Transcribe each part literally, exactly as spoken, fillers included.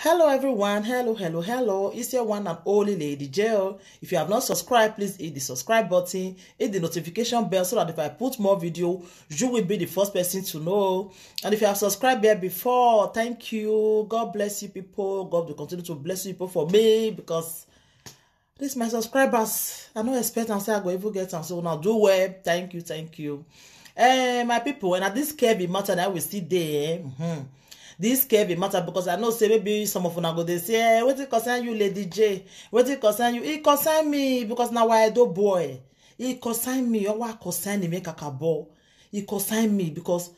Hello everyone, hello, hello, hello. It's your one and only Lady J O. If you have not subscribed, please hit the subscribe button, hit the notification bell so that if I put more video, you will be the first person to know. And if you have subscribed here before, thank you. God bless you people. God will continue to bless you people for me because this my subscribers, I no expect and say I go even get am. So now do well. Thank you, thank you. Eh, my people, and at this Kevin matter that we see there. Mm-hmm. This Kevin matter because I know say maybe some of una go they say, eh, what it concern you, Lady J? What it concern you? It concern me because now I do boy. It concern me. Oh, what concern me? Make a cabo. It concern me because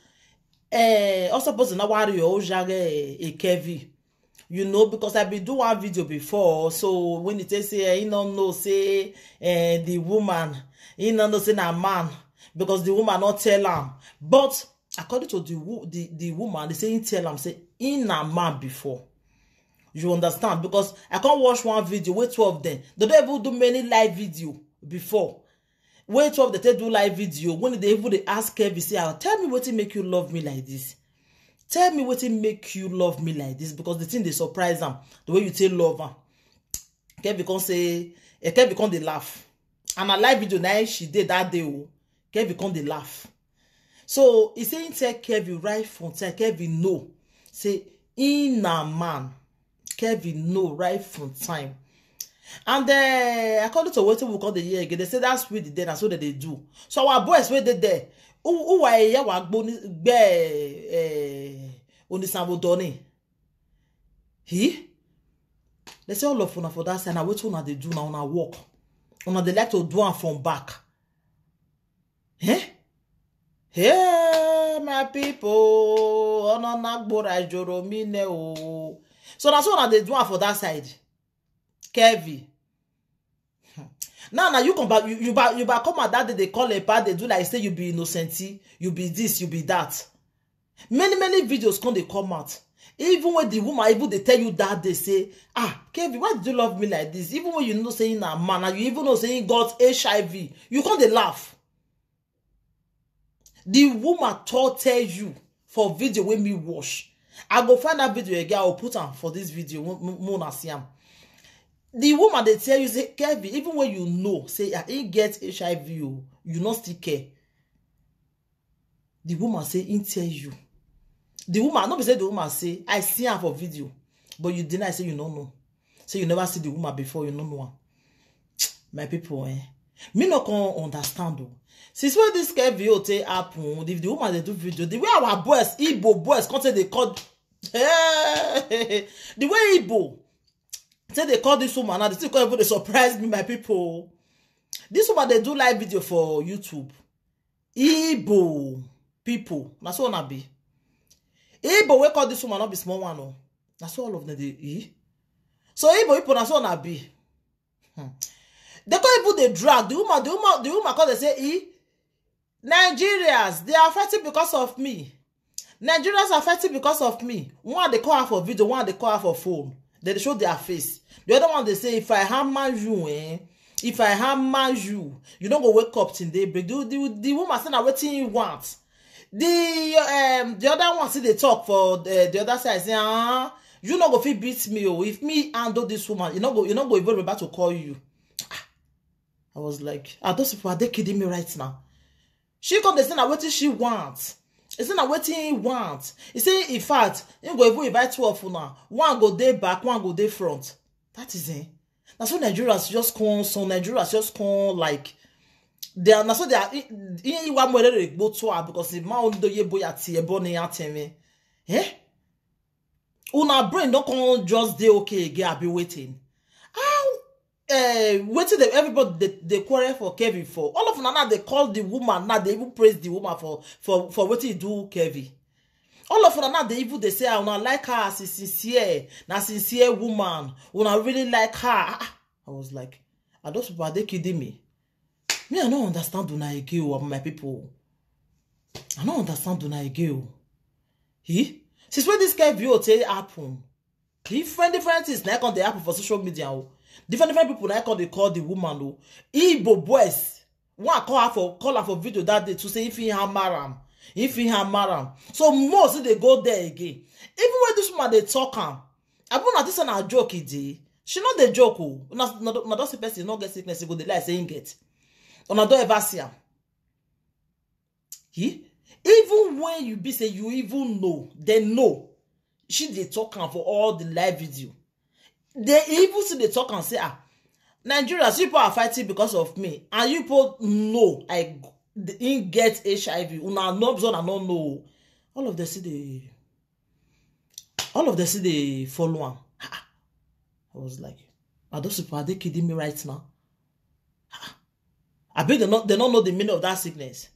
eh, also suppose na worry your own jage, eh, Kevin. You know, because I been do one video before. So when it say, eh, he no know say, eh, the woman, he no know say na man because the woman not tell am. But according to the wo- the, the woman, they say he tell am say he na man before. You understand? Because I can't watch one video with two of them. They don't even do many live video before. When two of them take do live video, when they even they ask Kevin, say, "Ah, tell me what make you love me like this. Tell me what make you love me like this," because the thing they surprise them, the way you take love her. Kevin can say, eh, Kevin can they laugh. And a live video now she did that day. Oh, Kevin can they laugh. So he say he tell Kevin right from time. Kevin no. Say in a man. Kevin no right from time. And uh, according to what we call the year again, they say that's with the day, that's what they do. So our boys where they there. Who who are here were going be eh, on the Sambo Donny? He? They say all of una for that side. Now what una they do now? Una walk. Una they like to do am from back. Eh? Hey, my people, ono nagbora joro mi ne o. So that's what they do am for that side. Kevin. Now, now you come back, you, you back, you back come out that day they call a part, they do like say you be innocent, you be this, you be that. Many, many videos come they come out. Even when the woman even they tell you that they say, ah, Kevin, why did you love me like this? Even when you know saying a man, and you even know saying got H I V, you come they laugh. The woman told tell you for video when me watch. I go find that video again. I'll put am for this video. Mo- mo- mo na see am. The woman they tell you say, Kevin, even when you know say ah, he get H I V, you you not still care. The woman say he tell you. The woman, no be say the woman say I see her for video, but you deny say you no know. Say you never see the woman before, you no know her. My people, eh? Me no can understand though. Since when this K V O take happen, if the woman they do video, the way our boys, Igbo boys, come say they call, the way Igbo say they call this woman now, they still call even they surprise me, my people. This woman they do live video for YouTube. Igbo people, na so na be. Igbo we call this woman not be small one, no. Na so all of them they e. So Igbo people na so na be. Hmm. They can't even they drag the woman. The woman, the woman call they say e. Nigerians, they are fighting because of me. Nigerians are fighting because of me. One they call her for video, one they call her for phone. They show their face. The other one they say, if I hammer you, eh? If I hammer you, you don't go wake up till daybreak. The, the, the woman said, now waiting you want. The um the other one see they talk for the, the other side say, ah, you not go fit beat me. Oh, if me handle this woman, you not go, you not go even remember to call you. Ah, I was like, are those people, are they kidding me right now? She come dey say na wetin she want. He say na wetin he want. He say in fact, he go even invite two of una. One go dey back, one go dey front. That is it. Na so Nigerians just come, some Nigerians just come like they are na so they are. He he one more go to her because the man only ye boy at ye born in atemi. Eh? Una brain don't come just dey okay again. I be waiting. How eh, wetin dem everybody dey dey quarrel for Kevin for? All of una now dey call the woman now, dey even praise the woman for for for wetin he do Kevin. All of una now dey even dey say ah, una like her as he sincere, na sincere woman, una really like her. Ah, ah. I was like, are those people, are they kidding me? Me, I don't understand una again, oh, my people. I don't understand una again, oh. He? Since when this Kevin O take happen? Different different things na come dey happen for social media o. Different different people na come dey call the woman o. Igbo boys, one call her for call her for video that day to say if he hammer am, if he hammer am. So most dey go there again. Even when this woman dey talk am, Abi una think say na joke e dey? She no dey joke o. Una, una, una don see person no get sickness, e go dey lie say im get. Una don ever see am? He? Even when you be say you even know, they know. She dey talk am for all the live video. They even see dey talk and say, ah, Nigerians, people are fighting because of me. And you people know I g-, im get H I V. Una no, una no know. All of them see the, all of them see dey follow am. Ah, I was like, are those people, are they kidding me right now? Ah, I bet they not, they don't know the meaning of that sickness.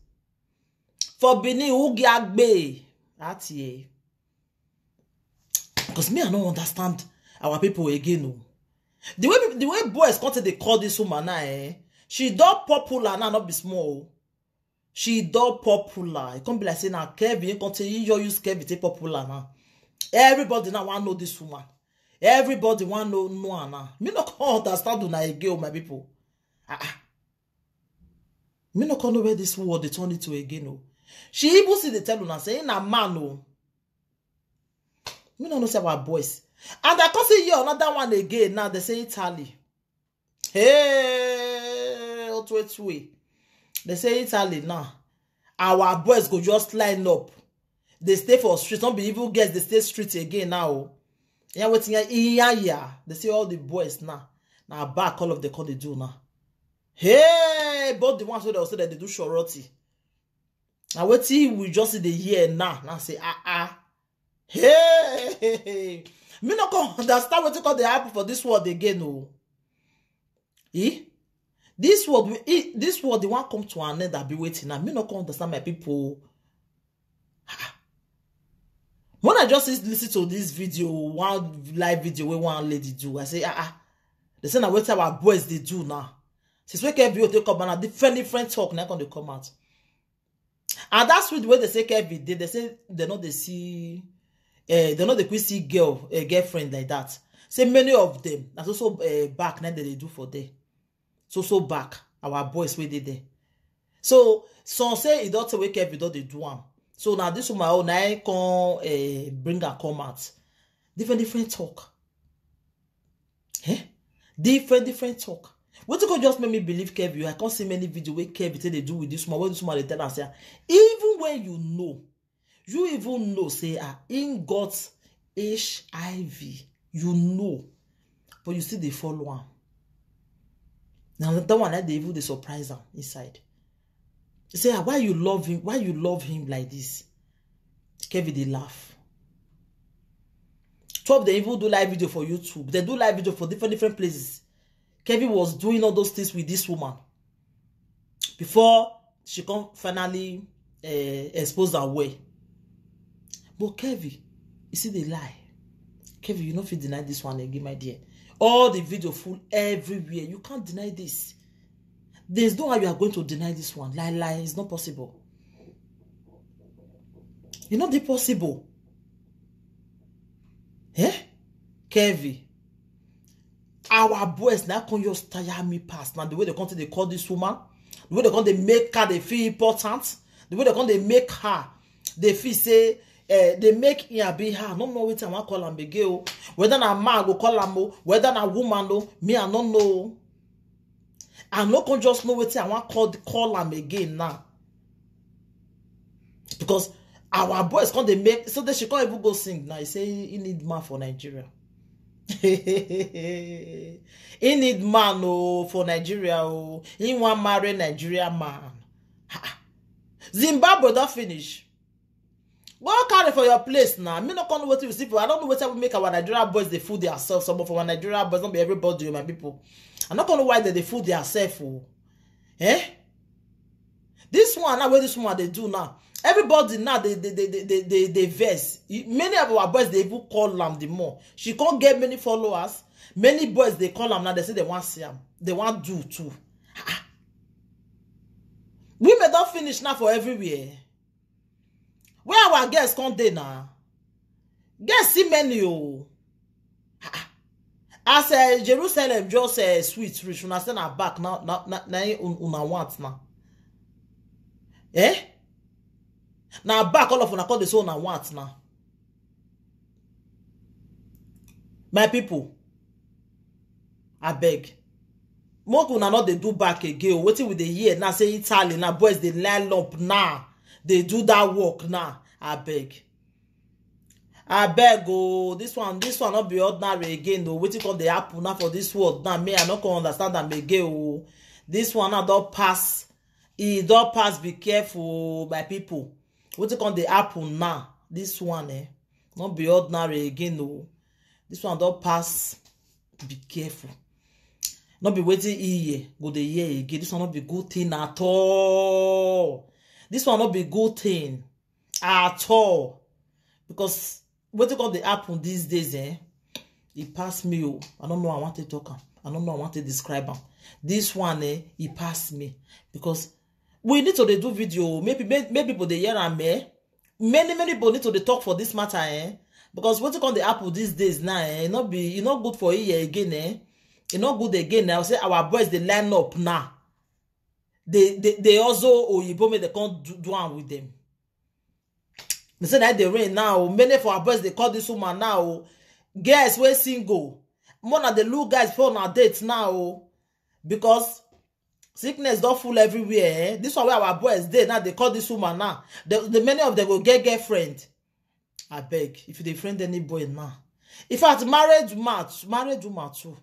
For Benin, who get agbe? That year. Because me, I don't understand our people again. Oh. The way, the way boys come to dey call this woman now, eh? She don popular now, not be small. She don popular. It can't be like say now Kevin, you come to you use Kevin take popular now. Everybody now want know this woman. Everybody want know, know her now. Me no come understand una again, oh, my people. Ah, ah. Me no come know where this world dey turn it to again, oh. She even see dey tell una say na man, oh. Me no know say our boys. And I come see here another one again now. They say Italy. Hey, Otwetwe. They say Italy now. Our boys go just line up. They stay for street. Some be even girls, they stay street again now, oh. Yeah, wetin, yeah, yeah, yeah. They say all the boys now. Now back all of the come dey do now. Hey, but the ones wey dey say that they do shorty. Now wetin we just see dey hear now. Now say, ah, ah. Hey, me no come understand wetin come dey happen for this world again, oh. Eh? This world, we, eh, this world, they want come to an end. I be waiting now. Me no come understand, my people. Ah. When I just lis-, listen to this video, one live video where one lady do, I say, ah, ah. They say now what our boys they do now. Since we can view take come and different, different talk now come dey come out. And that's with the way they say Kevin dey, they say they know they see, eh, they know they could see girl, a girlfriend like that. Say many of them, that's also, eh, back now that they do for them. So, so back, our boys wey dey there. So some say e don tey wey Kevin don dey do am. So now this woman own, I come, eh, bring her come out. Different, different talk. Eh? Different, different talk. Wetin come just make me believe Kevin? I can't see many video where Kevin take dey do with this woman. When this woman dey tell am say, even when you know, you even know say, ah, im got H I V, you know, but you still dey follow am. Now that one, I dey even dey surprise am inside. Say, ah, why you love him? Why you love him like this? Kevin dey laugh. Twelve, they even do live video for YouTube. They do live video for different, different places. Kevin was doing all those things with this woman before she come finally, eh, expose her way. But Kevin, you see the lie. Kevin, you no fit deny this one again, my dear. All the video full everywhere. You can't deny this. There's no how you are going to deny this one. Lie, lie, it's not possible. It's not possible. Eh? Kevin, our boys now come just tire me pass. Now the way they come to dey call this woman, the way they come dey make her dey feel important, the way they come dey make her dey feel say, eh, they make him be her. I no know wetin I wan call am again o. Whether na man go call am o, whether na woman o, me I no know. I no come just know wetin I wan call, call am again now. Because our boys come dey make, so that she can't even go sing now. He say he need man for Nigeria. He need man, oh, for Nigeria, oh. He want marry Nigeria man. Ha. Zimbabwe don finish. Go carry for your place now. Me no come know wetin you see for. I don't know wetin will make our Nigerian boys dey fool themselves. Some of our Nigerian boys, not be everybody, my people. I no come know why they dey fool themselves, oh. Eh? This one now, where this one they do now. Everybody now they they they they they, they, they vex. Many of our boys they even call am the more. She can't get many followers. Many boys they call am now. They say they want see am. They want do too. Ah. Women don't finish now for everywhere. Where our girls come dey now? Girls see many, oh. Ah, ah. As, eh, Jerusalem just, eh, sweet reach, una say na back now, na, na, na im un-, una want now. Eh? Na back all of una come dey say una want now. My people, abeg, make una no dey do back again o. Wetin we dey hear now, say Italy now, boys dey line up now, dey do that work now. Abeg, abeg o, this one, this one no be ordinary again o. Wetin come dey happen now for this world now? Me, I no come understand am again o. This one now don pass, e don pass. Be careful, my people. Wetin come dey happen now? This one, eh, no be ordinary again o. This one don pass. Be careful. No be wetin e hear go dey hear again. This one no be good thing at all. This one no be good thing at all. Because wetin come dey happen these days, eh? E pass me o. I don't know how I want to talk am. I don't know how I want to describe am. This one, eh, e pass me. Because we need to dey do video. Maybe make, make people dey hear am, eh? Many, many people need to dey talk for this matter, eh? Because wetin come dey happen these days now, eh? E no be, e no good for here again, eh? E no good again now. Say our boys dey line up now. They, they, they also oyibo make they come do, do am with them. They say that dey rain now. Many for our boys dey call this woman now. Girls wey single, more na dey look guys for una date now, because sickness don full everywhere, eh? This one wey our boys dey now, dey call this woman now. The, the many of them go get girlfriend. Abeg, if you dey friend any boy now, in fact, married man, married woman too,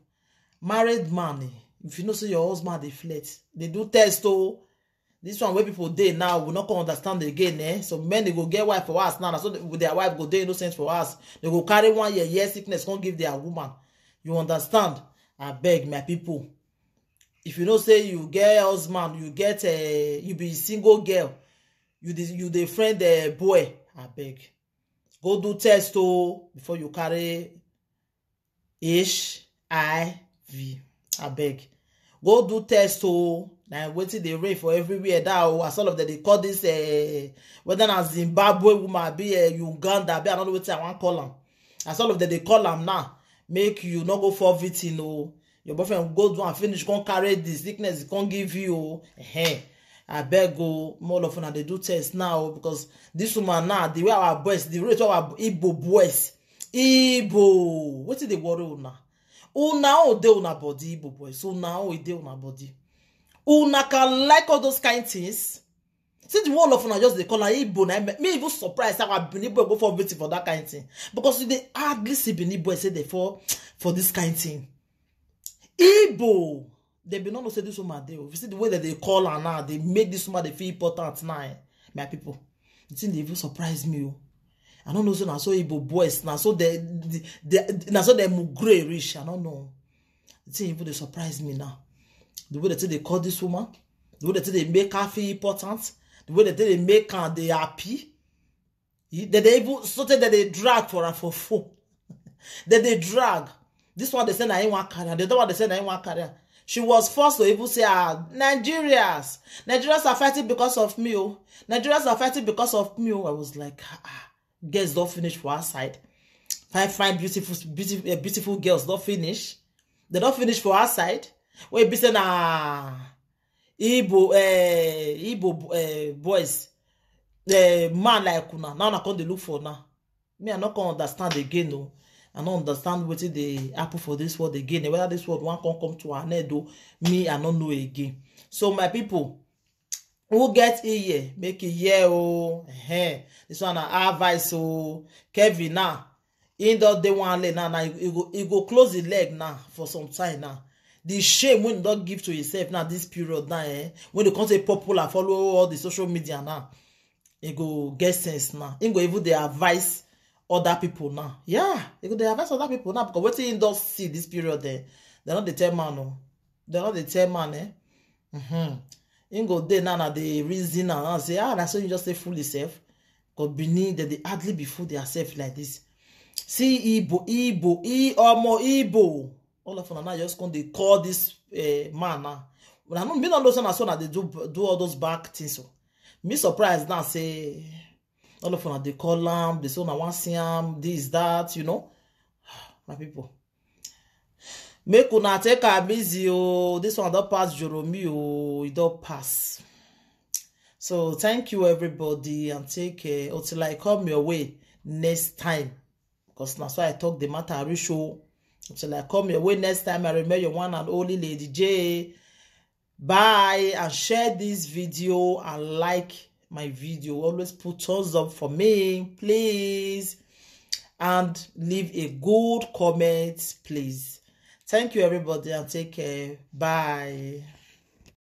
married man, eh, if you know say your husband dey flirt, dey do test o. This one wey people dey now, we no come understand again, eh? So men, they go get wife for us now. Na so they, their wife go dey innocent for us. They go carry one year, year sickness, come give their woman. You understand? Abeg, my people. If you know say you get husband, you get, eh, you be single girl, you dey, you dey friend, eh, boy, abeg, go do test o before you carry H I V. Abeg, go do test o. Na wetin dey reign for everywhere that o. As all of them dey call this, eh, whether na Zimbabwe woman, abi, eh, Uganda, abi, I no know wetin I wan call am. As all of them dey call am now, make you no go fall victim o. Your boyfriend go do am finish, come carry the sickness, come give you o. Ehen. Abeg o, more of una dey do test now o, because this woman now, the way our boys, the rate of our Igbo boys, Igbo, wetin dey worry una? Una own dey una body, Igbo boys. Una own dey una body. Una can like all those kind things. See the whole of una just dey call am Igbo. Na me, me even surprised how a Benin boy go fall victim for that kind thing, because you dey hardly see Benin boy say they fall for this kind thing. Igbo, they be no know say this woman dey o. You see the way that they call her now, they make this woman dey feel important now, eh, my people. The thing dey even surprise me o. I don't know, so na so Igbo boys, na so they, they, they, na so they mugre reach. I don't know. The thing even dey surprise me now. The way they take they call this woman, the way they take they make her feel important, the way they take they make her dey happy. They, they even so that they drag for her for phone. They, they drag. This one they say na him wan carry am. The other one they say na him wan carry am. She was forced to even say, "Ah, Nigerians, Nigerians are fighting because of me o. Nigerians are fighting because of me o." I was like, "Ah, ah, girls don finish for outside. Fine, fine, beautiful, beautiful, eh, beautiful girls don finish. They don finish for outside." Wey be say na Igbo, eh, Igbo, eh, boys, eh, man like una. Now una come dey look for now. Me, I no come understand again o. I no understand wetin dey happen for this world again. Whether this world wan come come to an end o, me, I no know again. So my people, who get ear, make e hear o. Ehen. This one na advice o. Kevin now, he don dey one leg now. Now he go, he go close the leg now for some time now. The shame wey he don give to himself now this period now, eh, when they come say popular, follow all the social media now, he go get sense now. He go even dey advise other people now. Yeah, he go dey advise other people now, because wetin he don see this period, eh, they no dey tell man o. They no dey tell man, eh. Mm-hmm. He go dey now, now dey reason now, now say, "Ah, na so you just say fool yourself." Because Benin, they dey hardly be fool theirself like this. See Igbo, Igbo, I omo Igbo. All of una now just come dey call this, eh, man now. Una no, me no know say na so una dey do, do all those back things o. Me surprised now say all of una dey call am, they say una wan see am, this, that, you know. My people, make una take am easy o. This one don pass Joromi o. E don pass. So thank you everybody and take care until I come your way next time. Because na so I talk the matter reach o. Till I come your way next time, I remember your one and only Lady J. Bye, and share this video and like my video. Always put thumbs up for me, please. And leave a good comment, please. Thank you, everybody, and take care. Bye.